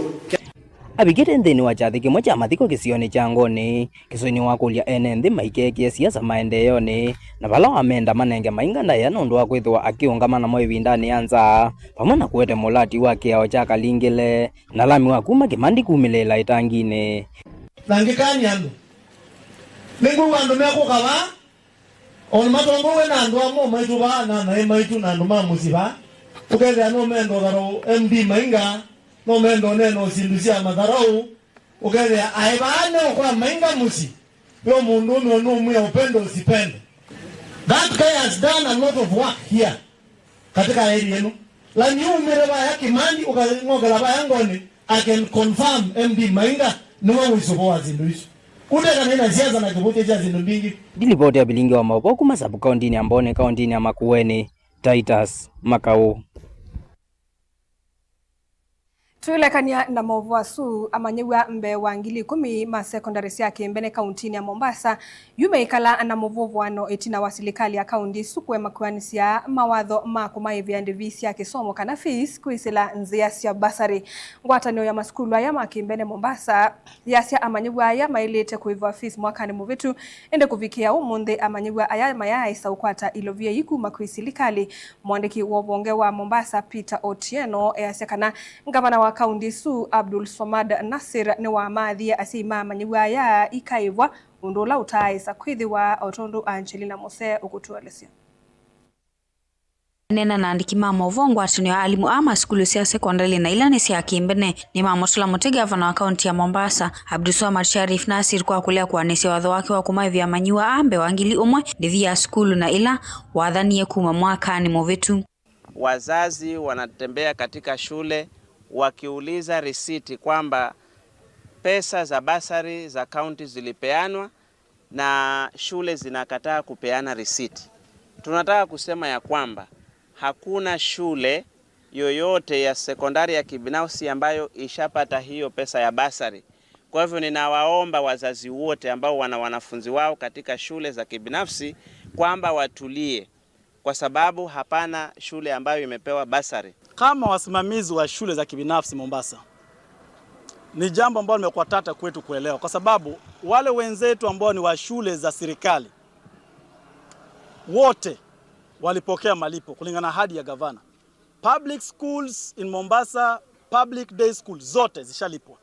Avikĩte nthĩnĩ wa kyathĩ kĩmwe kya mathiko kĩsionĩ kya Ngoni, Kisoi nĩwakũlya ene nthĩ maikekĩe siasa maendeeonĩ, na vala wamenda manenge Mainga ndaĩa nũndũ wa kwĩthĩwa akĩũngama namo ĩvindanĩ ya nzaa, vamwe na kũete mũlati wa kĩao kya Kalingile, na lami wa kuma Kĩmandi kumĩlĩĩla ĩtanginĩ. Na ngĩkany'a andũ, nĩngwĩw'a andũ mekũka vaa, o na matongoew'e na andũ amwe maitũ vaa, na anaĩ maitũ, na andũ ma mũsyĩ vaa, ũkethĩa no menda ũtharau M D Mainga, no menda ũneena o syĩndũ sya matharau, ũkethĩa aĩ vaa neo kwa Mainga mũsyĩ, yo mũndũũme ũnũmwĩa upende usipende. That guy has done a lot of work here katika area ĩno. Lami umĩre vaya Kĩmandi, ũkang'okela vaya Ngoni, I can confirm M D Mainga nĩwe wĩ sũvo wa syĩndũ isu. Ũtekana na siasa na kĩvũthya kya syĩndũ mbingĩ. Nĩ livoti ya vilingi wa maũvoo kuma sub-kauntinĩ ya Mbooni, kauntinĩ ya Makueni, Titus Makau. Twĩlekany'a na maũvoo asu, amanyĩw'a mbee wa ngili ikũmi ma sekondalĩ sya kĩmbene kauntinĩ ya Mombasa yu meikala na mũvũvũano ĩtina wa silikalĩ ya kaunti ĩsu kũema kwĩanĩsya mawatho ma kũmaĩvĩa ndĩvi sya kĩsomo kana fees kwĩsĩla nzĩa sya bursary. Ngwatanĩo ya masukulu aya ma kĩmbene Mombasa yasya amanyĩw'a aya maĩlĩte kũĩvwa fees mwakanĩ mũvĩtu, ĩndĩ kũvikĩa ũmũnthĩ amanyĩw'a aya mayaaĩsa ũkwata ilovia ii kuma kwĩ silikalĩ. Mwandĩki wa ũvonge wa Mombasa, Peter Otieno, easya kana ngavana wa kaunti ĩsu, Abdul Swamad Nasir, nĩwamaathie asyai ma amanyĩw'a aya ikaĩvwa, ũndũ ũla ũtaaĩsa kwĩthĩwa, o tondũ Angelina Mose ũkũtũelesya. Aneena na andĩki ma maũvoo, ngwatanĩo ya alimũ a masukulu sya sekondalĩ na ila nĩ sya kĩmbene nĩmamũtũla mũtĩ ngavana wa kaunti ya Mombasa, Abdulswamad Sharif Nasir, kwa kũlea kũanĩsya watho wake wa kũmaĩvya amanyĩw'a aa mbee wa ngili ũmwe ndĩvi ya sukulu na ila wathanie kuma mwakanĩ mũvĩtu. Wazazi wanatembea katika shule wakiuliza risiti kwamba pesa za basari za kaunti zilipeanwa na shule zinakataa kupeana risiti. Tunataka kusema ya kwamba hakuna shule yoyote ya sekondari ya kibinafsi ambayo ishapata hiyo pesa ya basari. Kwa hivyo, ninawaomba wazazi wote ambao wana wanafunzi wao katika shule za kibinafsi kwamba watulie, kwa sababu hapana shule ambayo imepewa basari. Kama wasimamizi wa shule za kibinafsi Mombasa, ni jambo ambalo limekuwa tata kwetu kuelewa, kwa sababu wale wenzetu ambao ni wa shule za serikali wote walipokea malipo kulingana na ahadi ya gavana. Public schools in Mombasa, public day schools zote zishalipwa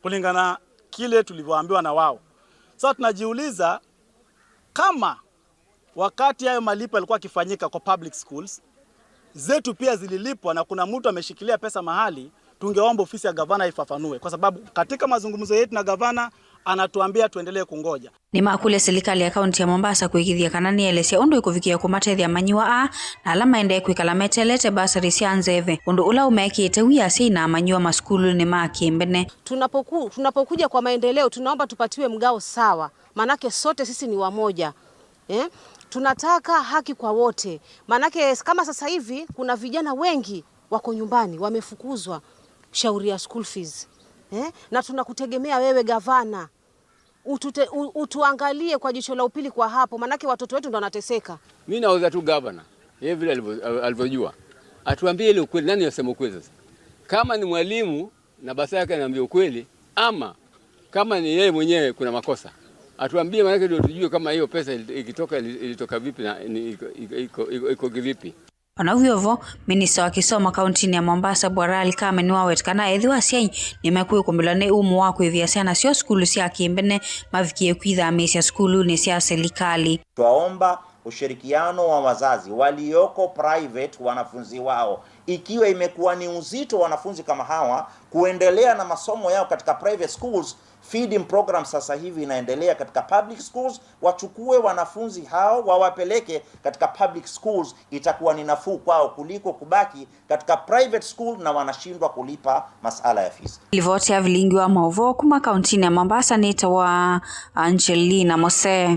kulingana na kile tulivyoambiwa na wao. Sasa tunajiuliza, kama wakati hayo malipo yalikuwa yakifanyika kwa public schools, zetu pia zililipwa na kuna mtu ameshikilia pesa mahali, tungeomba ofisi ya gavana ifafanue, kwa sababu katika mazungumzo yetu na gavana anatuambia tuendelee kungoja. Nĩmakũlya silikalĩ ya kaunti ya Mombasa kũĩkĩĩthya kana nĩelesya ũndũ ĩkũvikĩa kũmatethya amanyĩw'a aa na ala maendee kwĩkala meteelete basari sya nzeve, ũndũ ũla ũmekĩĩte wia asyai na amanyĩw'a masukulunĩ ma kĩmbene. Tunapoku-, tunapokuja kwa maendeleo, tunaomba tupatiwe mgao sawa, manake sote sisi ni wamoja. Eh? Tunataka haki kwa wote. Manake kama sasa hivi kuna vijana wengi wako nyumbani, wamefukuzwa shauri ya school fees. Eh? Na tunakutegemea wewe gavana. Utute-, u-, utuangalie kwa jicho la upili kwa hapo, manake watoto wetu ndo wanateseka. Mi nauliza tu gavana, yeye vile alivyo-, alivyojua, atuambie ile ukweli, nani anasema ukweli sasa? Kama ni mwalimu na basi yake anaambia ukweli, ama kama ni yeye mwenyewe kuna makosa, atuambie, maanake ndio tujue kama hiyo pesa ili-, ikitoka ili-, ilitoka vipi na ni iko, iko, iko, iko, iko kivipi. O na wĩ o vo, minista wa kĩsomo kauntinĩ ya Mombasa, Bwana Ali Kame, nĩwaweta kana ethĩwa asyai nĩmekwĩkũmbĩlwa nĩ umo wa kwĩvĩa syana syoo sukulu sya kĩmbene, mavikie kwĩthamĩĩsya sukulunĩ sya silikalĩ. Twaomba ushirikiano wa wazazi walioko private wanafunzi wao. Ikiwa imekuwa ni uzito wanafunzi kama hawa kuendelea na masomo yao katika private schools, feeding program sasa hivi inaendelea katika public schools. Wachukue wanafunzi hao wawapeleke katika public schools, itakuwa ni nafuu kwao kuliko kubaki katika private school na wanashindwa kulipa masala ya fees. Livoti ya vilingi wa maũvoo kuma kauntinĩ ya Mombasa nĩtawa Angelina Mose.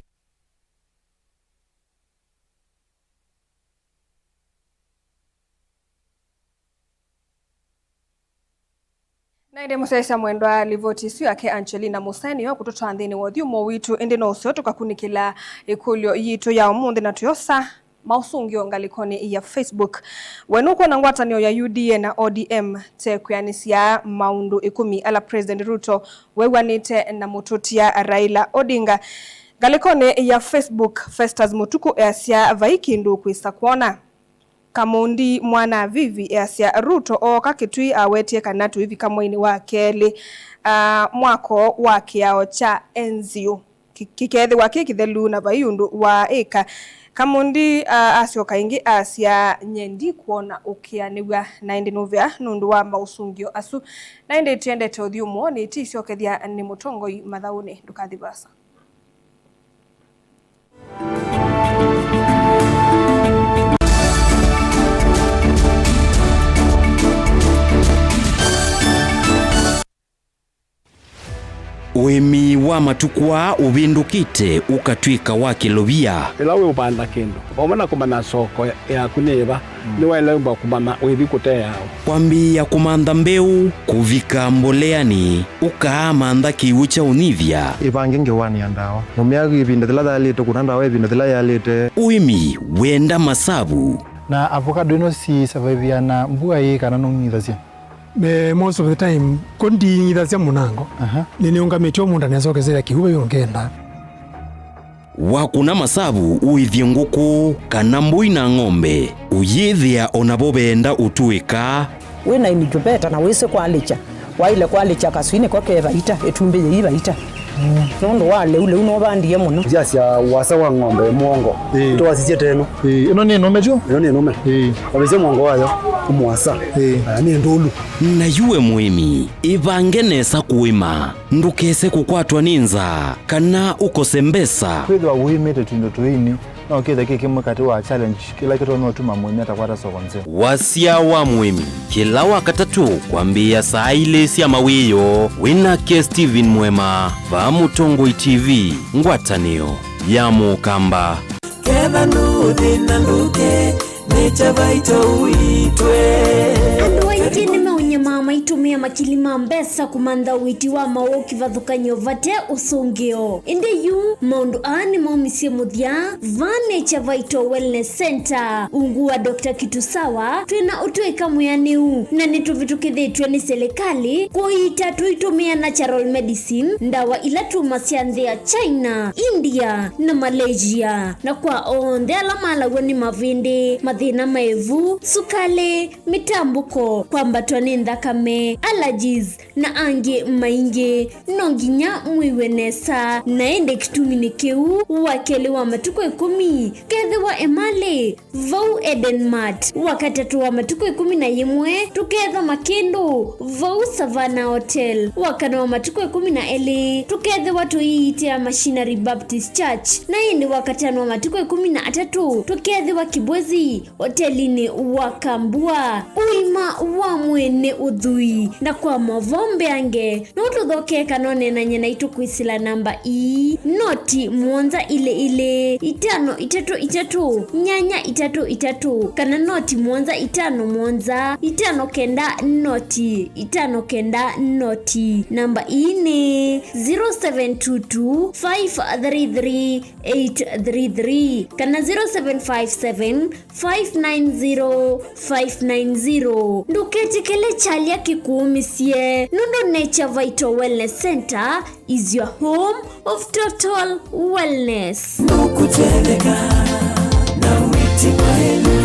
Na ĩndĩ mũsyaĩĩsya mwendwa, livoti ĩsu yake Angelina Mose nĩyo kũtũtwaa nthĩnĩ wa ũthyũmũo witũ, ĩndĩ no ũseo tũkakunĩkĩla ĩkũlyo yitũ ya ũmũnthĩ na tũyosa maũsũngĩo ngalĩkonĩ ya Facebook. We nũkwona ngwatanĩo ya U D A na O D M te kwĩanĩsya maũndũ ĩkũmi ala President Ruto wew'anĩte na mũtũtia Raila Odinga? Ngalĩkonĩ ya Facebook, Festus Mũtukũ easya vai kĩndũ kwĩsa kwona. Kamundi mwana Vivi easya Ruto ooka Kitui awetie kana tũivika mweinĩ wa kelĩ, ah, mwako wa kĩao kya N G O kĩ-, kĩkeethĩwa kĩ kĩthelu na vai ũndũ wa ĩka. Kamundi, ah, asyoka ĩngĩ asya, "Nye ndikwona ũkĩanĩw'a." Na ĩndĩ nũvea nũndũ wa maũsũngĩo asu. Na ĩndĩ tũendete ũthyũmũonĩ, tĩsyokethya nĩ mũtongoi mathaũnĩ. Ndũkathi vaasa. Ũĩmi wa matukũ aa ũvĩndũkĩte ũkatw'ĩka wa kĩlovia. Ĩla wĩũvanda kĩndũ, vamwe na kũmanya soko yaku nĩ ĩva, Nĩwaĩle ũmba kũmanya wĩthi kũteawa. Kwambĩĩa kũmantha mbeũ, kũvika mboleanĩ, ũkaamantha kĩw'ũ kya ũnyivya. Ĩvange ngewanĩ ya ndawa. Mũmĩa ĩvinda yĩla yaĩlĩte, kũna ndawa ĩvinda yĩla yaĩlĩte. Ũĩmi wenda masavu. Na avocado ĩno si survive na mbua ĩĩ kana nũng'ithasya? Eh, most of the time, ko nding'ithasya mũnango. Aha. Nĩnĩũngamĩtye o mũndũ nĩasokesya kĩw'ũ vau ngenda. Wakũna masavu ũĩthye ngũkũ kana mbũi na ng'ombe, ũyĩthĩa o navo veenda ũtũĩka. Wĩ na incubator na wĩsĩ kwalĩkya, waĩle kwalĩkya kaswinĩ ko ke vaita, ĩtumbĩ yĩi vaita. Nũndũ wa lĩu, lĩu nũvandie mũno. Yasya wasa wa ng'ombe mũongo. Ĩĩ. Tũwasisye teno. Ĩĩ, ĩno nĩ nũme tyo? Ĩno nĩ nũme. Ĩĩ. Wavĩsya mũongo wayo, mũasa. Ĩĩ. Aya nĩ ndũlu. Na yu we mũĩmi, ĩvange nesa kũĩma, ndũkese kũkwatwa nĩ nzaa, kana ũkose mbesa. Kwĩthĩwa ũĩmĩte tũindo tũini, no kĩthe kĩ kĩmwe katĩ wa challenge kĩla kĩtonya ũtuma mũĩmi atakwata soko nzeo. Wasya wa mũĩmi, kĩla Wakatatũ kwambĩĩa saa ilĩ sya mawĩoo, wĩ nake Steven Mwema, vaa Mũtongoi T V, ngwatanĩo ya Mũkamba. Ketha ndũthĩna ndũke, nĩ kya vaito ũitwe. Andũ aingĩ nĩmeũnyamaa maitũmĩa makili ma mbesa kũmantha ũiiti wa maũũ kĩvathũkany'o vate ũsũngĩo. Ĩndĩ yu, maũndũ aa nĩmaumisye mũthya vaa Nature Vital Wellness Center, ungu wa Doctor Kitusawa, twĩ na ũtũĩka mwĩanĩu, na nĩtũvĩtũkĩthĩtw'e nĩ silikalĩ kũiita tũitũmĩa natural medicine, ndawa ila tumasya nthĩ ya China, India, na Malaysia. Na kwa onthe ala malaw'a nĩ mavĩndĩ, mathĩna ma ĩvu, sukalĩ, mĩtambũko, kwambatwa nĩ nthakame, allergies, na angĩ maingĩ, no nginya mwĩw'e nesa. Na ĩndĩ kĩtumi nĩ kĩu, wakelĩ wa matukũ ĩkũmi, kethĩwa Emali, vau Eden Mart, wakatatũ wa matukũ ĩkũmi na yĩmwe, tũkethwa Makĩndũ, vau Savannah Hotel, wakana wa matukũ ĩkũmi na elĩ, tũkethĩwa tũiitĩa Machinery Baptist Church, na ĩndĩ wakatano wa matukũ ĩkũmi na atatũ, tũkethĩwa Kibwezi, hotelinĩ wa Kambua. Ũima wa mwĩĩ nĩ ũthwii, na kwa mavoo mbeange, no tũthokee kana ũneenany'e naitũ kwĩsĩla namba ii, noti mũonza ilĩ ilĩ, itano itatũ itatũ, nyanya itatũ itatũ, kana noti mũonza itano mũonza, itano kenda noti, itano kenda noti. Namba ii nĩ zero seven two two, five three three, eight three three, kana zero seven five seven, five nine zero, five nine zero. Ndũketĩkĩle kyalya kĩkũũmĩsye, nũndũ Nature Vital Wellness Center is your home of total wellness. Nũkũtetheka na wĩti wa ĩlu.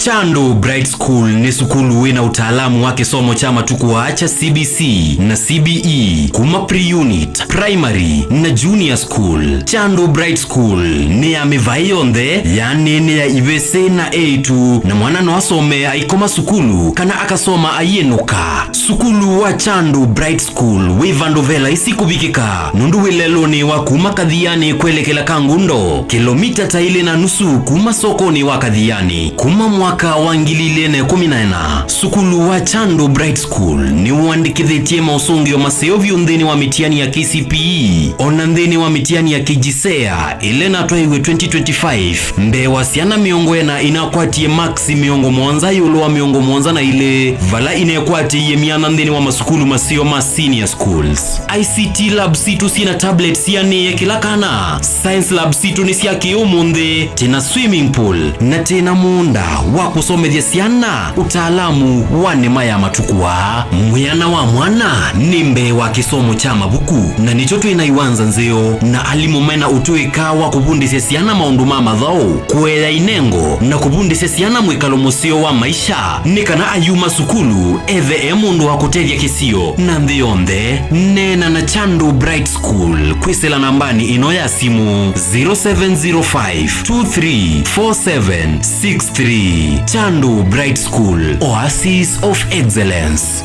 Chandu Bright School nĩ sukulu wĩ na ũtaalamu wa kĩsomo kya matukũ aa kya C B C na C B E, kuma pre-unit, primary, na junior school. Chandu Bright School nĩ ya mĩvaĩ yonthe, yaani nĩ ya ivĩsĩ na eĩtu, na mwana no asome aikoma sukulu kana akasoma aiĩnũka. Sukulu wa Chandu Bright School wĩ vandũ ve laisi kũvikĩka, nũndũ wĩ lelũnĩ wa kuma Kathiani kwelekela Kangundo, kĩlomita ta ilĩ na nusu kuma sokonĩ wa Kathiani. Kuma mwaka wa ngili ilĩ na ĩkũmi na ĩna, sukulu wa Chandu Bright School nĩwandĩkĩthĩtye maũsũngĩo maseo vyũ nthĩnĩ wa mĩtiani ya K C P E, o na nthĩnĩ wa mĩtiani ya K J S E A, ĩla ĩnatwaĩwe twenty twenty-five. Mbee wa syana mĩongo ĩna inakwatie maksi mĩongo mũonza ĩũlũ wa mĩongo mũonza na ilĩ, vala inekwatĩie myanya nthĩnĩ wa masukulu maseo ma senior schools. I C T lab sitũ syĩ na tablets sianĩe kĩla kana. Science lab sitũ nĩ sya kĩ-ũmũnthĩ, twĩ na swimming pool, na twĩ na mũũnda wa kũsomethya syana ũtaalamu wa nĩma ya matukũ aa. Mwĩana wa mwana nĩ mbee wa kĩsomo kya mavuku, na nĩkyo twĩ na iwanza nzeo na alimũ mena ũtũĩka wa kũvundĩsya syana maũndũ ma mathaũ, kũea inengo, na kũvundĩsya syana mwĩkalo mũseo wa maisha, nĩ kana ayuma sukulu ethwe e mũndũ wa kũtethya kĩsio na nthĩ yonthe. Neena na Chandu Bright School kwĩsĩla nambanĩ ĩno ya simũ, zero seven zero five two three four seven six three. Chandu Bright School, Oasis of Excellence.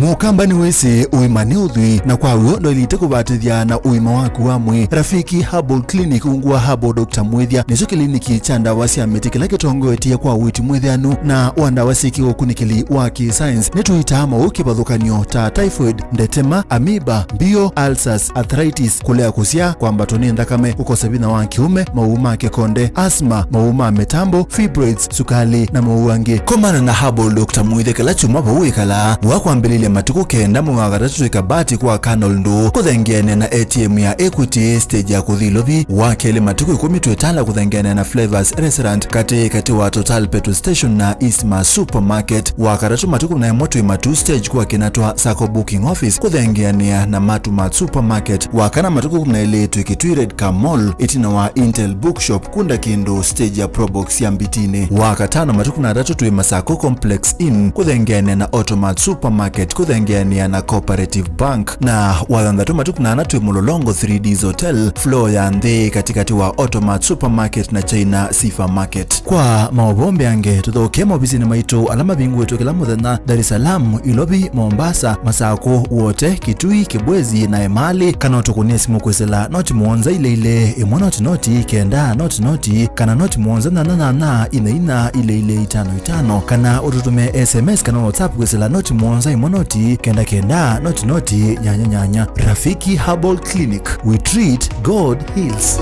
Mũkamba nĩwĩsĩ ũima nĩ ũthwii, na kwa w'o ndwaĩlĩte kũvatĩthya na ũima waku wa mwĩĩ. Rafiki Herbal Clinic ungu wa Herbal Doctor Mwĩthya nĩkyo kĩliniki kya ndawa sya mĩtĩ kĩla kĩtongoetye kwa ũiiti mwĩthĩanu na wa ndawa syĩ kĩũkunĩkĩli wa kĩ-science. Nĩtũitaa maũũ kĩvathũkany'o ta typhoid, ndetema, amoeba, mbio, ulcers, arthritis, kũlea kũsyaa, kwambatwa nĩ nthakame, kũkosa vinya wa kĩũme, maũũ ma kĩkonde, asthma, maũũ ma mĩtambo, fibroids, sukali, na maũũ angĩ. Komana na Herbal Doctor Mwĩthya kĩla kyumwa vau wĩkalaa. Wa kwambĩlĩlya matukũ kenda mwei wa katatũ twĩ Kabati kwa Colonel Ndũũ, kũthengeanĩa na A T M ya Equity, stage ya kũthi Ilovi. Wa kelĩ matukũ ĩkũmi twĩ Tala kũthengeanĩa na Flavors Restaurant, katĩ katĩ wa Total Petrol Station na Eastmart Supermarket. Wa katatũ matukũ kũmi na ĩmwe twĩ Matuu stage kwa Kinatwa Sacco Booking Office, kũthengeanĩa na Matumat Supermarket. Wa kana matukũ kũmi na elĩ twĩ Kitui Red Car Mall, ĩtina wa Intel Bookshop, kunda kĩndũ stage ya Probox ya Mbitinĩ. Wa katano matukũ kũmi na atatũ twĩ Masako Complex Inn, kũthengeanĩa na Automat Supermarket, kũthengeanĩa na Cooperative Bank. Na wa thanthatũ matukũ kũmi na ana twĩ Mlolongo three Ds Hotel, floor ya nthĩ, katĩkatĩ wa Automat Supermarket na China Sifa Market. Kwa maũvoo mbeange, tũthokee maovisinĩ maitũ ala mavingũĩtwe kĩla mũthenya, Dar es Salaam, Ilovi, Mombasa, Masako, Wote, Kitui, Kibwezi, na Emali, kana ũtũkũnĩe simũ kwĩsĩla noti mũonza ilĩ ilĩ, ĩmwe noti noti, kenda noti noti, kana noti mũonza nyanya nyanya, ina ina, ilĩ ilĩ, itano itano, kana ũtũtũmĩe S M S kana WhatsApp kwĩsĩla noti mũonza ĩmwe noti, kenda kenda, noti noti, nyanya nyanya. Rafiki Herbal Clinic, we treat, God heals.